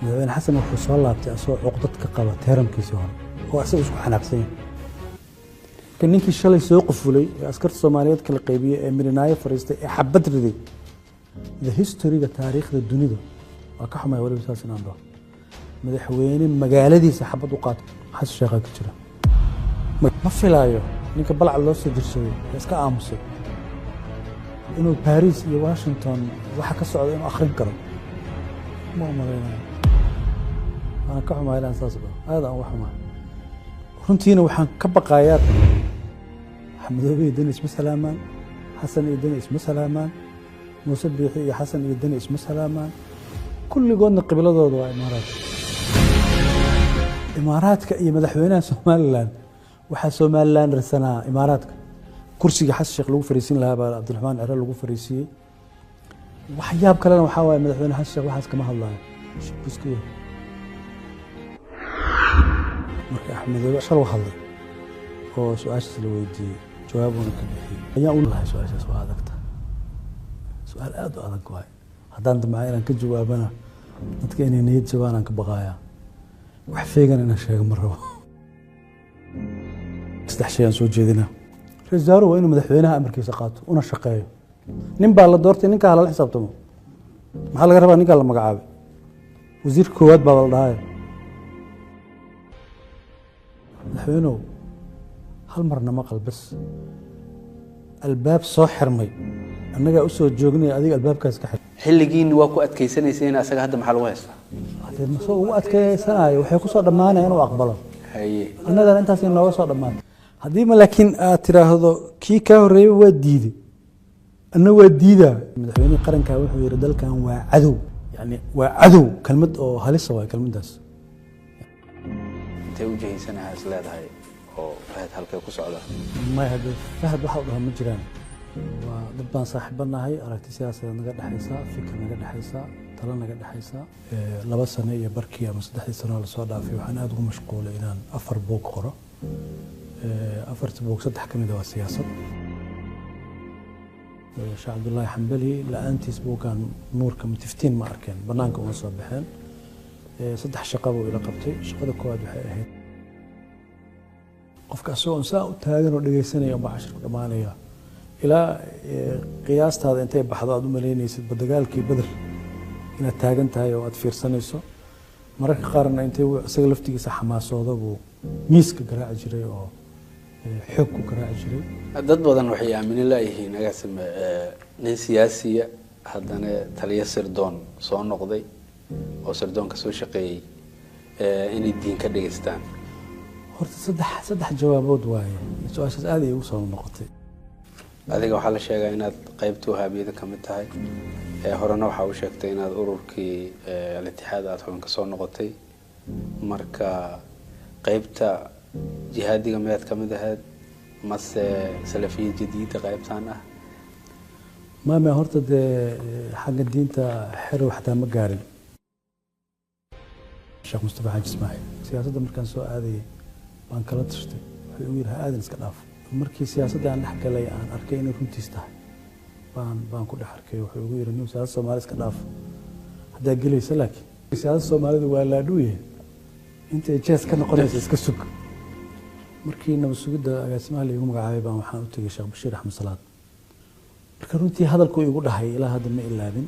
Madaxweyne Xasan wuxuu soo laabtay asagoo cuqdad ka qaba teeramkiisii hore oo asaga isku xanaaqsan yahay. Marka ninkii shalay soo qufulay ee askarta Soomaaliyeed kala qaybiyey ee mirinaayo fariistay ee xabad riday, the historyga, taariikhda dunida, waa ka xumay waliba saas inaan dhaho, madaxweyne magaaladiisa xabad u qaato Xasan Sheekhaa ka jira. Ma filaayo ninka balcad loo soo jirsaday ee iska aamusay inuu Paris iyo Washington waxa ka socda inuu akhrin karo, ma umalaynayo. Waana ka xumahay inaan saas dhaho, aad aan uga xumahay runtiina. Waxaan ka baqayaa Xamadoobe iyo Deni isma salaamaan, Xasan iyo Deni isma salaamaan, Muuse Biixi iyo Xasan iyo Deni isma salaamaan. Kulligoodna qibladooda waa Imaaraadka, Imaaraadka iyo madaxweynaha Somaliland. Waxaa Somaliland rasanaa Imaaraadka. Kursiga Xasan Sheekh lagu fariisin lahaa baa Cabdiraxmaan Cere lagu fariisiiyey. Waxyaab kalena waxaa waaye madaxweyne Xasan Sheekh waxaas kama hadlaayo, shib yahay. Marka Axmedoobe shal hadlay oo su-aashaas la weydiiyey, jawaabuuna ka bixiyey ayaan u lahay. Su-aashaas waa adagta, su-aal aad u adag waay. Haddaan damcaa inaan ka jawaabana, dadka inay niyad jabaan aan ka baqaaya. Wax feegana inaan sheego ma rabo. Saddex shay aan soo jeedinaa: ra-iisul wasaaruhu waa inuu madaxweynaha amarkiisa qaato una shaqeeyo. Nin baa la doortay, ninkaa lala xisaabtamo. Maxaa laga rabaa ninkaa la magacaabay? Wasiirka koowaad baa la dhahay. Madaxweynow, hal marna maqal bas, albaab soo xirmay annagaa usoo joognay, adiga albaabkaas ka xir. Xilligiini waa ku adkaysanayseen, asaga hadda maxaa lagu haystaa? Hadee masoo ugu adkeysanayo, waxay kusoo dhammaanaya inuu aqbalo. Annagana intaas inooga soo dhammaatay. Haddii ma laakiin aad tiraahdo kii kaa horreeyey waa diiday, anna waa diidaa. Madaxweynihii qaranka wuxuu yihi dalkan waa cadow, yani waa cadow, kelmad oo halisa waay kelmaddaas. Intay u jihaysanaha is leedahay oo Fahad halkay ku socdaa? Maya, haddee Fahad waxa u dhaha ma jiraan. Waa dad baan saaxiibo nahay, aragti siyaasadeed naga dhexaysa, fikir naga dhexaysa, talo naga dhexaysa. 2 sano iyo barkii ama 3dii sano lasoo dhaafay waxaan aada ugu mashquulay inaan 4 buug qoro. Afarta buug saddex ka mid a waa siyaasad. Sheekh Cabdullaahi Xambali la-aantiis buuggan nuurka tiftiin ma arkeen, banaanka uma soo baxeen. Saddex shaqo buu ila qabtay. Shaqada koowaad waxay ahayd qofka asagoo saa u taagan oo dhegeysanaya unbaa cashirku dhammaanaya, ilaa qiyaastaada intay baxdo aad u malaynaysid badagaalkii Beder inaad taagan tahay oo aad fiirsanayso. Mararka qaarna intay isaga laftigiisa xamaasooda buu miiska garaaci jiray oo xoog ku garaaci jiray. Dad badan waxay aaminin laayihiin agaasime nin siyaasiya haddana taliyo sirdoon soo noqday oo sirdoonka soo shaqeeyey inay diin ka dhegeystaan. Horta saddex jawaabood waaye su-aashaas, aad ay ugu soo noqotay. Adiga waxaa la sheegaa inaad qaybta Wahaabiyada ka mid tahay, horena waxaa u sheegtay inaad ururkii Al-Itixaad aada xubin ka soo noqotay. Marka qaybta jihaadiga miyaad ka mid ahayd mase Salafiya Jadiida qaybtan ah? Mame, horta dee xagga diinta xerow xataa ma gaarin. Sheekh Mustafa Xaaji Ismaaciil siyaasadda markaan soo aadayay baan kala tashtay. Wuxuu igu yidhi ha aadan, iska dhaaf. Markii siyaasadda aan dhex galay aan arkay inay runtiis tahay baan ku dhex arkay. Wuxuu igu yidhi nin siyaasadda Soomaali iska dhaaf haddaa gelaysa, laakiin siyaasadda Soomaalida waa laadhuuye, intay jees ka noqonaysa iska sug. Markii nabad sugidda agaasimaha la igu magacaabay baan waxaan u tegay Sheekh Bashiir Axmed Salaad. Marka runtii hadalkuu igu dhahay ilaa hadda ma ilaabin.